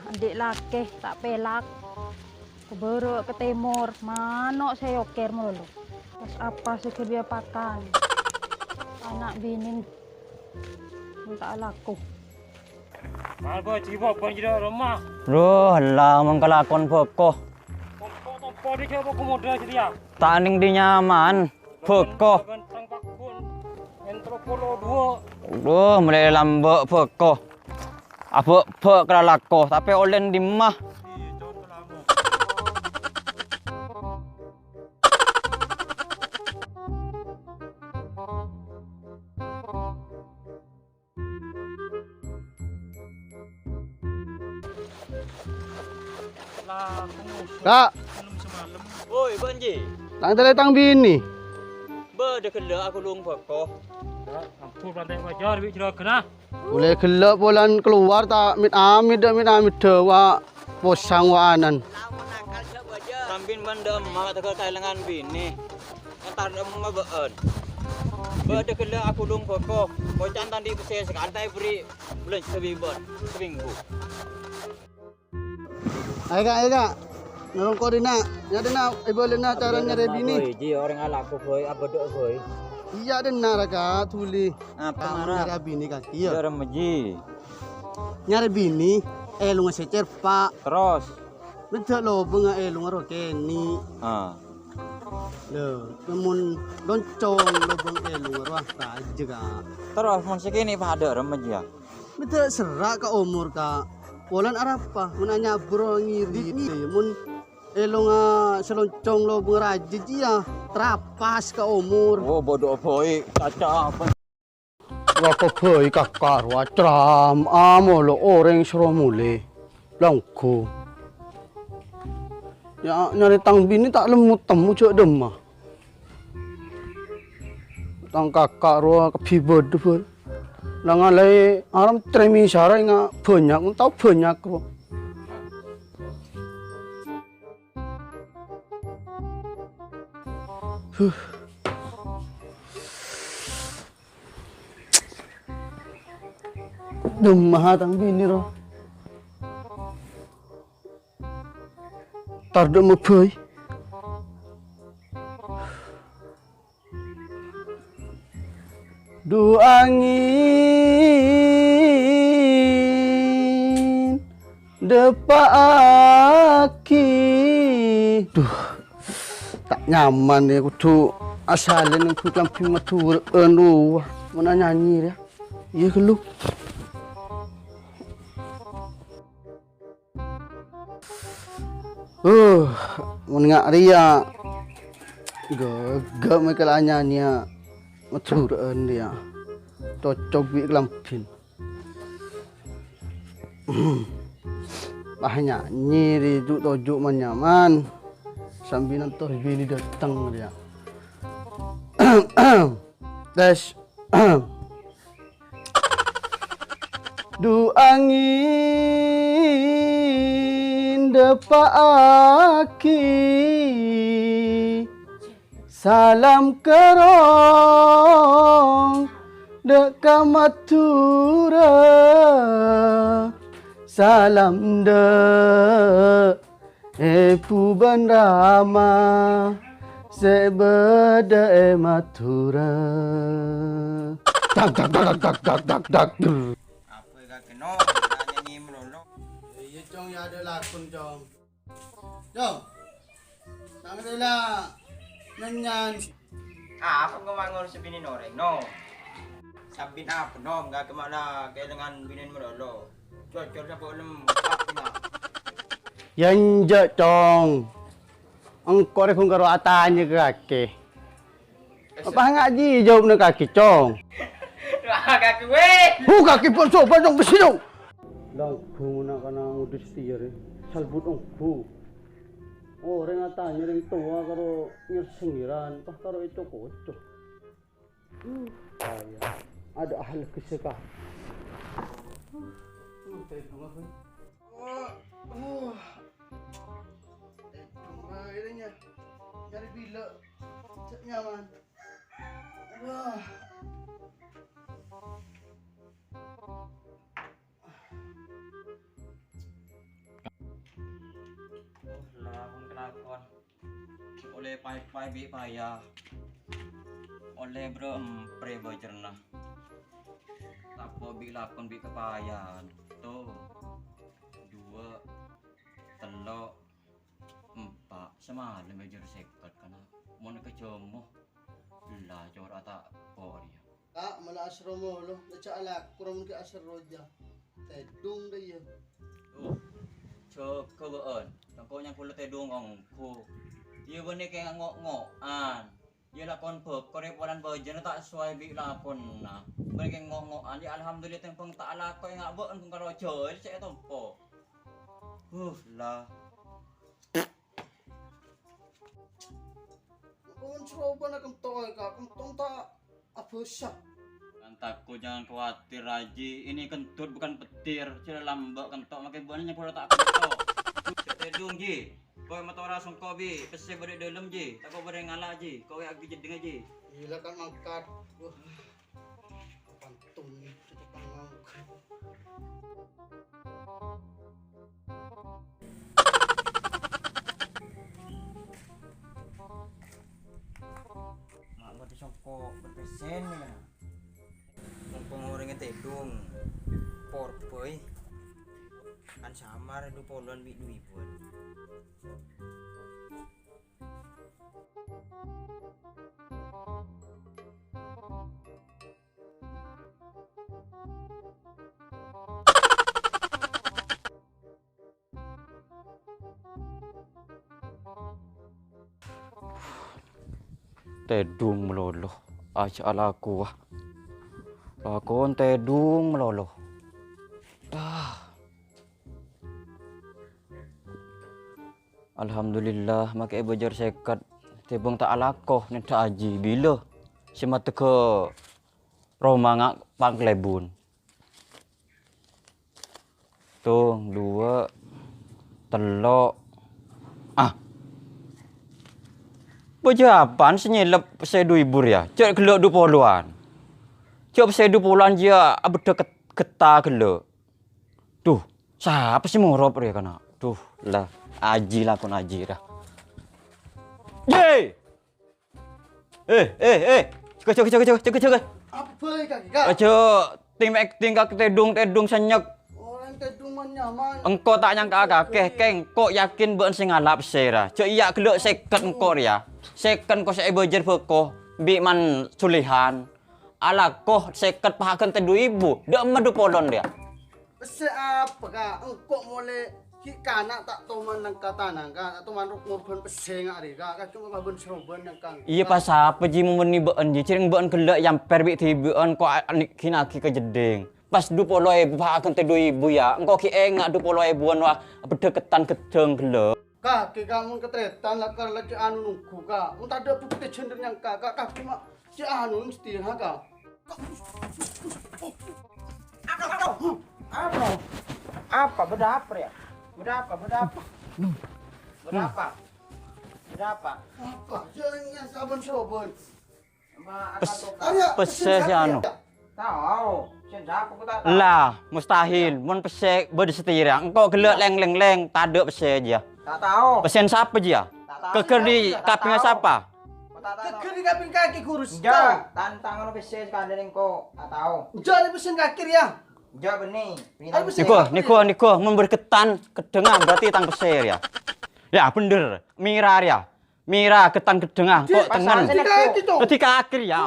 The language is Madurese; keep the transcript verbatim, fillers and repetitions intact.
Andi' lakè ta' pèlak. Ka bârâ' ka tèmor, mano' sè èokèr malolo. Pas apa sè ghâbiyâ pakan? Ana' binèn mon ta' alako. Mal bâji' bâbân jârèya roma. Duh, ella mon kalakon bhâko. Tompo-tompo dhi' jâ' bhâko modâ jârèya. Ta' nèng dhi nyaman, bhâko. Ganteng paghun. Entro polo dua. Duh, molaè lambâ' bhâko. Abâ'-bâ' kalalako, tapè ollèna dimma? Ka'. Woi, Panji. Tang tèlè tang binè. Bâdâ ghellâ' aghulung bhâko. Ampon, rantai wajar, wi' juragana. Ollè ghellâ' polana kalowar ta' mit-amit, mit-amit dâ' wa' posang wa'anan. Sambin bân dâ' emma' tegal kaèlengan binè. Entar dâ' emma' bâ'ân. Bâdâ ghellâ' aghulung bhâko. Koca'na ta' andi' pèssè sakanto èberri' bâlânjhâ bi' bâ'ân samènggu. Ayo, Kak, ayo, Kak. Nalongko dinna'. Nya dinna' èbâlâna cara nyarè binè. Boy, ji, orèng alako, Boy, abâdâ, Boy. Iyâ, dinna' ra, Kak, dhuli. Apa, Kak, mara? Nyarè binè, Kak. Iyâ. Iyâ, rem, ji. Nyarè binè, èlongnga sè cerpa'. Terros? Bâdâ lobângnga èlongnga ro kènè'. Ah. Lho, mon loncong lobâng èlongnga ro, ah, rajâ, Kak. Terros, mon sè kènè' padâ, rem, ji, yâ? Bâdâ serra' ka omor, Kak. Polana arapa? Mon anyabur ngiri, mon èlongnga sè loncong lobâng rajâ jiyâ, trapas ka omor. Oh, bodoh, Boy. Caca apa? Apa bhâi kaka rowa ceramah molo orèng soro molè. Langko. Yâ, nyarè tang binè ta' lemmo temmo jâ' dâ'emma. Tang kaka rowa kabbhi bâdâ, bhâi. La ngalaè aram trèmi sara enga' bânnya', mon tao bânnya' rowa. Huh. Dâ'emma tang binè rowa. Tar dâ'emma bhâi. Dhu angèn dâpa'aghi. Duh, ta' nyaman, yâ, kodhu asalèn ngangghuy kalambhi Madhurâ'ân rowa. Mon anyanyi, yâ. Iyâ, ghâllu. Uh, mon nga' rèya ghâghâ' Michael anyanyèa Madhurâ'ân rèya. Cocok bi' kalambhina. Pas nyanyè rè ju'-toju' man-nyaman sambi nantos binè dâteng rèya. Tes. Dhu angèn dâpa'aghi salam kèrong dâ' ka Madhurâ, salam dâ' Èbhu bân rama sè bâdâ è Madhurâ. Dak, dak, dak, dak, dak, dak, dak, dak. Apa kakè, Nom? Nyanyi melolo. Iyâ, Cong, yâ, adâ' lakon, Cong. Cong, tanggâlâ nyanyan. Apa engko' ma' ngurus binèna orèng, Nom? Sabbhân apa, Nom? Kakè ma' la kaèlengan binèna melolo. Jhujhur, sapa lem, Pak, Nom? Yâ enjâ', Cong. Engko' rè ghun karo atanya ka kakè. Apa nga' jiyâ jâwâbbhâ kakè, Cong? Wah, kakè, weh. Hu, kakè, pon, so, pon, Cong, bessè, Cong. Langghung na'-kana' ngodus satèya rè. Salbut ongghu. Orèng atanya rèng towa karo nyer-sèngngeran, pas karo èco-koco. Ayah, adâ' ahli keseka. Tèdung apa? Oh, oh. Tèdung akhirnya. Nyarè bilâ. Cè' nyaman. Wah. Paè-paè bi' paya. Ollè bârâmpa bâjârna. Tako' bi' lakon bi' kapayan. To. Duwâ', tello', empa'. Samalem bâjâr sèket kana'. Mon èkajhâmo, la cora' ta' po' rèya. Ka', mala aserro molo, la jhâ' alako ra mon ghi' aserro jâ. Tèdung dâ' iyâ. Duh, jâgâ bâ'ân. Tako' nyang kaulâ tèdung ongghu. Iyâ bânnè kèng ngo'-ngo'an. Iyâ lakon bâkor è polana bâjâna ta' sowai bi' lakonna. Bânnè kèng ngo'-ngo'an. Iyâ alhamdulillah tèmbhâng ta' alako enga' bâ'ân bhungkar ojhâ. Iyâ cè' ètompo. Huh, la. Mon soroban kento, Ka', kento ta' abâsa. Jangan takut, jangan khawatir, Haji. Ini kentut bukan petir. Sè lambâ' kento, makè bâ'ân nyèngkola ta' kento. Tèdung, Ji. Koy motora songko' bi' pèssè bâdâ è dâlem, Ji. Tako' bâdâ ngala', Ji. Koy agi jeddhingnga, Ji. Gila kan mangkat. Wah. Pantung, cepetan mau. Ma' bâdâ songko' berpesen ya. Mumpung orèngnga tèdung, porbâi. Kan samar du polowan bi' du ibuân. Tèdung malolo, aca' alakowa. Lakon tèdung malolo. Ah. Alhamdulillah, makè bâjâr sèket. Tèmbhâng ta' alako, nèddhâ Haji, bilâ sè maddhâ ka roma nga' pangkalèbun. Tong, duwâ', tello'. Ah. Bâjâ apaan sè nyèlep sè du ibu rèya? Jhâ' ghellâ' du polowan. Jhâ' sè du polowan jiyâ abheddhâ ket-, getta ghellâ'. Duh, sapa sè morop rèya kana'? Duh, la, Haji lakon Haji ra. Ye! Eh, eh, eh. Jâgâ, jâgâ, jâgâ, jâgâ, jâgâ, jâgâ. Apa bhâi, Ka', Ka'? Aja tim akting ka tèdung-tèdung sanyèk. Orèng tèdung man nyaman. Engko' ta' nyangka kakè, kèng engko' yakin bâ'ân sè ngala' pèssè ra. Jhâ' iyâ ghellâ' sèket engko' rèya. Sèket engko' sè èbâjâr bhâko bi' Man Sulihan. Alako sèket paghân tèdung ibu. Dâ'emma du polon rèya. Pèssè apa, Ka'? Engko' molè ghi' kana' ta' toman nangka tanang, Ka'. Ta' toman rok ngorban pèssè nga' rè, Ka'. Ka' coma bân-sèrobân nangka. Iyâ, pas apa, Ji, mon bânnè bâ'ân, Ji? Cèrèng bâ'ân ghellâ' èampèr bi' dhibi'ân, ko' a-, a-, ghi' naghi ka jeddhing. Pas du polo èbu paghân tèdung ibu, yâ. Engko' ghi' enga' du polo èbuwân, wa, bheddhâ kettan gheddhâng ghellâ'. Ka', ghi, Ka', mon katarètan lakar la cè' anu nongghu, Ka'. Mon tadâ' bukti jhândhâr nyangka, Ka', kakè ma' cè' anu mesthèna, Ka'. Apa? Apa? Apa? Bâdâ apa, yâ? Bâdâ apa? Bâdâ apa? Bâdâ apa? Bâdâ apa? Apa? Jhâlângnya sabân-sobân. Pes-, pèssè sè anu. Tao. Sè sapa ku ta' tao. Lah, mustahil. Mon pèssè bâdâ satèya, engko' ghellâ' lèng-lèng-lèng, tadâ' pèssè jiyâ. Ta' tao. Pèssèna sapa jiyâ? Ta' tao. Ghâgghâr dhi' kapingnga sapa? Ghâgghâr dhi' kaping kakè ghurus. Enjâ', tantang ono pèssè sakadhâna engko'. Ta' tao. Enjâ', rè pèssèna kakè rèya. Enjâ', bânnè. Nèko, nèko, nèko, mon bâdâ kettan gheddhângnga, berarti tang pèssè rèya. Yâ, bhender. Mèra rèya. Mèra kettan gheddhângnga, engko' tengngen. Dhi' kakè, Cong. Dhi' kakè rèya.